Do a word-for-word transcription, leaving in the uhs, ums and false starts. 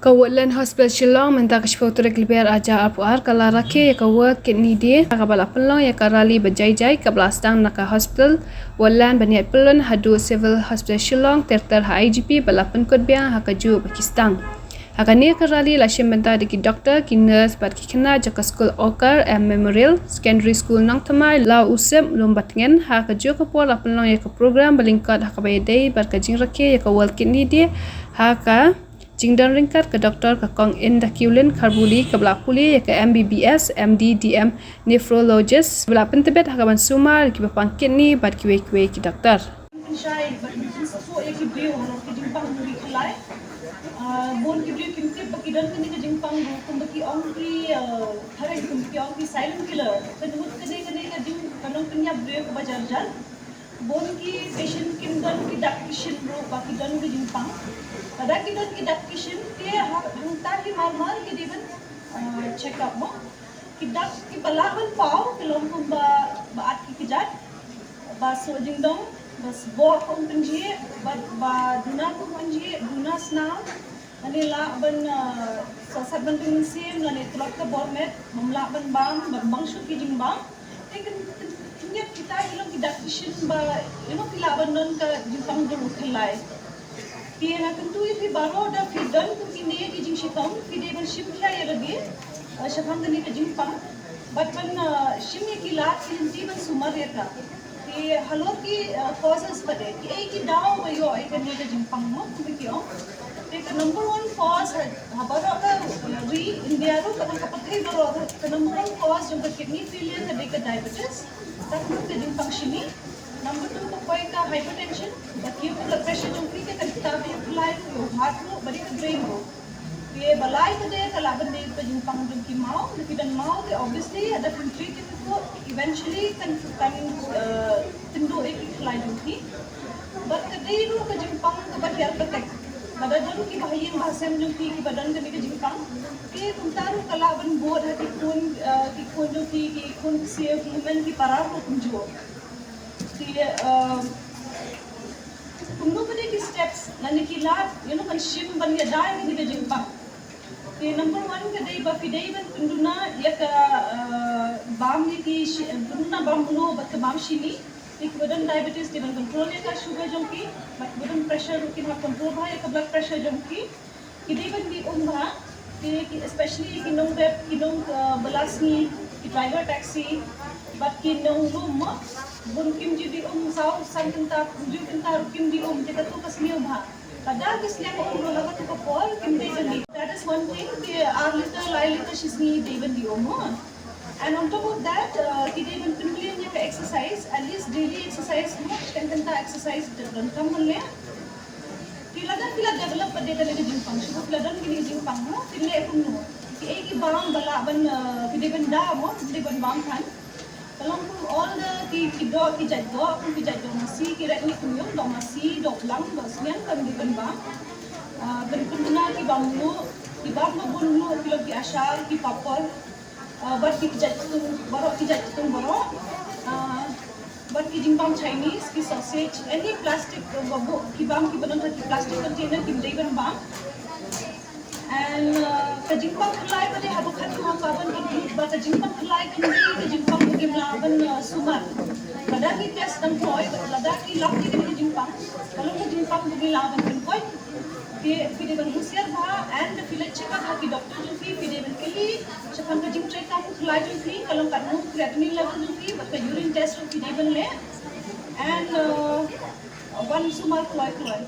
Ka Woodland Hospital Shillong mynta ka shiphew tarik Lber ar hajar arphew ar ka la rakhe ïa ka World Kidney Day, kaba la pynlong ïa ka rally ba jai jai kaba la sdang na ka hospital Woodland ban ïaid pyllun haduh Civil Hospital Shillong ter ter ha I G P ba la pynkut biang ha kajuh ba ki sdang. Ha kane ka rally la shim bynta da ki doktor, ki nurse bad ki khynnah jong ka skul Okar M Memorial Secondary School Nongthymmai, Law Usep, Lumbadngen. Ha kajuh ka por la pynlong ïa ka program ba lyngkot ha kaba ïadei bad ka jingrakhe ïa ka World Kidney Day ha ka jingdon ryngkat ka doktor ka Kong Indakiulin Kharbuli kaba la pule ïa ka M B B S, M D, D M, nephrologist, ba la pyntbit ha kaban sumar ïa kiba pang kidney bad kiwei kiwei ki doktor. Pynshai bad pynsuh ïa ki briew halor ki jingpang jong ki khlai. Ah, bun ki briew kim tip ba ki don kane ka jingpang ruh, kumba ki ong ki, ah, phareng, kumba ki ong ki silent killer. Ka mut kane, kane ka jing, ka nongpynïap briew kaba jar jar. Bun ki patient kim don ki dak ki shin ruh ba ki don ka jingpang. Lada ki don ki dak ki shin, te ha, hangta hi mar mar ki dei ban, ah, check up mo. Ki dak kiba lah ban paw ki long kumba ba at ki kjat, ba suh jingdong, ba sboh ka um pynjhieh, ba, ba duna ka um pynjhieh, duna snam, lane lah ban, ah, sosat ban pynmynsiem, lane tlot ka bor met, bym lah ban bam, ban bang shuh ki jingbam. Te kyn, kyn, kynjat kita ki long ki dak ki shin ba, you know, ki lah ban don ka jingpang jong u khlai. Te nga kyntu ïa phi baroh, da phi don kum kine ki jingshitom, phi dei ban shim khia ïa lade, eh, shaphang kane ka jingpang. Bad ban, eh, shim ïa ki lad ki lynti ban sumar ïa ka. Te halor ki, eh, causes pat de, kiei ki daw ba ïoh ïa kane ka jingpang mo, kumba ki ong. Te ka number one cause ha, ha baroh ka, eh, ri India ruh, ka, ka pyrthei baroh ruh, ka number one cause jong ka kidney failure ka dei ka diabetes. Ka dei ka jingpang shini. Number two ka poi ka hypertension, ba kiew ka blood pressure jong phi, ka kynta ba ïa u khlai ruh, ïa u heart ruh, bad ïa ka brain ruh. Te ba lai pat de ka lah ban dei ka jingpang jong ki maw, lada phi don maw te obviously lada phim treat ïa ka, eventually kan, kan, eh, kynduh ïa ki khlai jong phi. Bad ka dei ruh ka jingpang kaba hiar patek. Lada don kiba ha ïing ba ha sem jong phi kiba don kane ka jingpang, te kumta ruh ka lah ban bud ha ki khun, eh, ki khun jong phi, ki khun ksiew, ki hynmen ki para ruh kumjuh. Te, eh, kumno pat de ki steps lane ki lad, you know, ban shim ban ïada ïa kane ka jingpang. Te number one ka dei ba phi dei ban pynduna ïa ka, eh, bam ïa ki shi-, pynduna bam mluh bad ka bam shini. Te kiba don diabetes dei ban control ïa ka sugar jong ki, bad kiba don pressure ruh kin hap control bha ïa ka blood pressure jong ki. Ki dei ban die um bha, ki, ki, especially ki nongrep, ki nong, uh, bylla sngi, ki driver taxi, bad ki nonglum mo, bun kim ju die um, saw san kynta, hynriew kynta ruh kim die um, te katu ka sniew bha. Lada ki sliang um ruh ha katu ka por, kim dei ban die. That is one thing, ki ar litre, lai litre shisngi dei ban die um mo. And on top of that, uh, ki dei ban pynbeit ïa ka exercise, at least daily exercise mo, shiteng kynta exercise donkam ban leh. Te lada phi la develop pat de kane ka jingpang, shuh phi la don kane ka jingpang mo, phin leh kumno? Kiei ki bam ba lah ban, uh, phi dei ban da mo, phi dei ban bam than. Ka long kum all the ki, ki doh, ki jait doh, kum ki jait doh masi, ki ret ngi kum ïong, doh masi, doh blang, doh sniang, kam dei ban bam. Uh, ban pynduna ki bam mluh, ki bam ba bun mluh, ki long ki achar, ki papor. Uh, bad ki jait tutung baroh, ki jait tutung baroh. Uh, bad ki jingbam Chinese, ki sausage, any plastic, uh, ba buh ki bam kiba don ha ki plastic container kim dei ban bam. And, uh, ka jingpang khlai pat de haba khatduh ka ban conclude ba ka jingpang khlai kan dei ka jingpang ba ngim lah ban, uh, sumar. Lada ki test dang poi, lada ki lap ïa ka jingpang, ka long ka jingpang ba ngim lah ban pynkoit. Te phi dei ban husiar bha, and phi leit check up ha ki doctor jong phi, phi dei ban kylli shaphang ka jingtrei kam u khlai jong phi, ka long katno ka creatinine level jong phi, bad ka urine test ruh phi dei ban leh. And, uh, ban sumar kloi kloi.